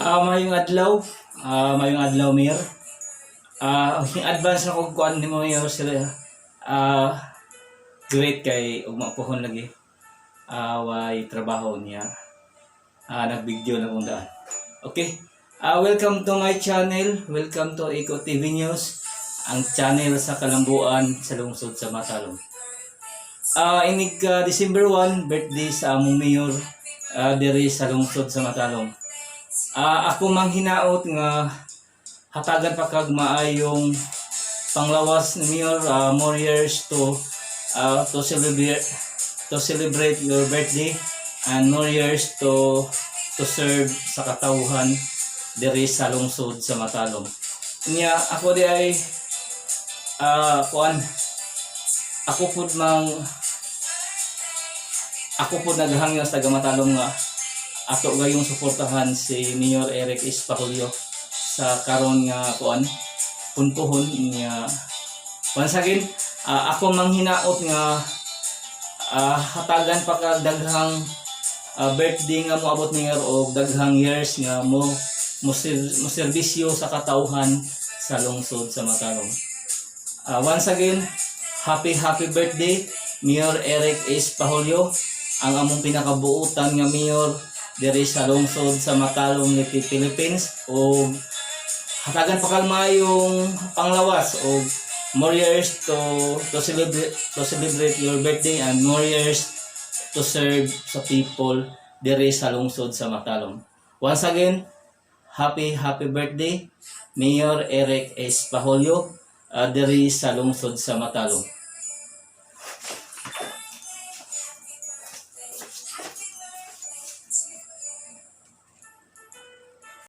Mayong adlaw, mayong adlaw, Mayor. Advance ako kuan nimo, Mayor, sila. Great kay ugma pohon lagi. Way trabaho niya. Nag-video na kong daan. Okay. Welcome to my channel. Welcome to Eco TV News, ang channel sa kalambuan sa lungsod sa Matalom. Inig December 1, birthday sa among mayor diri sa lungsod sa Matalom. Ako mang hinaot nga hatagan pa kag maayong panglawas ni Mayor, more years to celebrate your birthday and more years to serve sa katawhan diri sa lungsod sa Matalom. Nya ako di ay kuan, ako pud mang ako pud naghangyo sa taga Matalom nga ato gayong suportahan si Mayor Eric S. Pahulyo sa karon nga kuan punpuhon niya. Once again, ako manghinaot nga hatagan pa kag daghang birthday nga moabot, Mayor, og daghang years nga mo serbisyo sa katawhan sa lungsod sa Matalom. Once again, happy happy birthday, Mayor Eric S. Pahulyo, ang among pinakabuutan nga mayor diri sa lungsod sa Matalom, Leyte, Philippines, og hatagan pa kag maayong panglawas og more years to celebrate your birthday and more years to serve sa people diri sa lungsod sa Matalom. Once again, happy happy birthday, Mayor Eric S. Pahulyo, diri sa lungsod sa Matalom.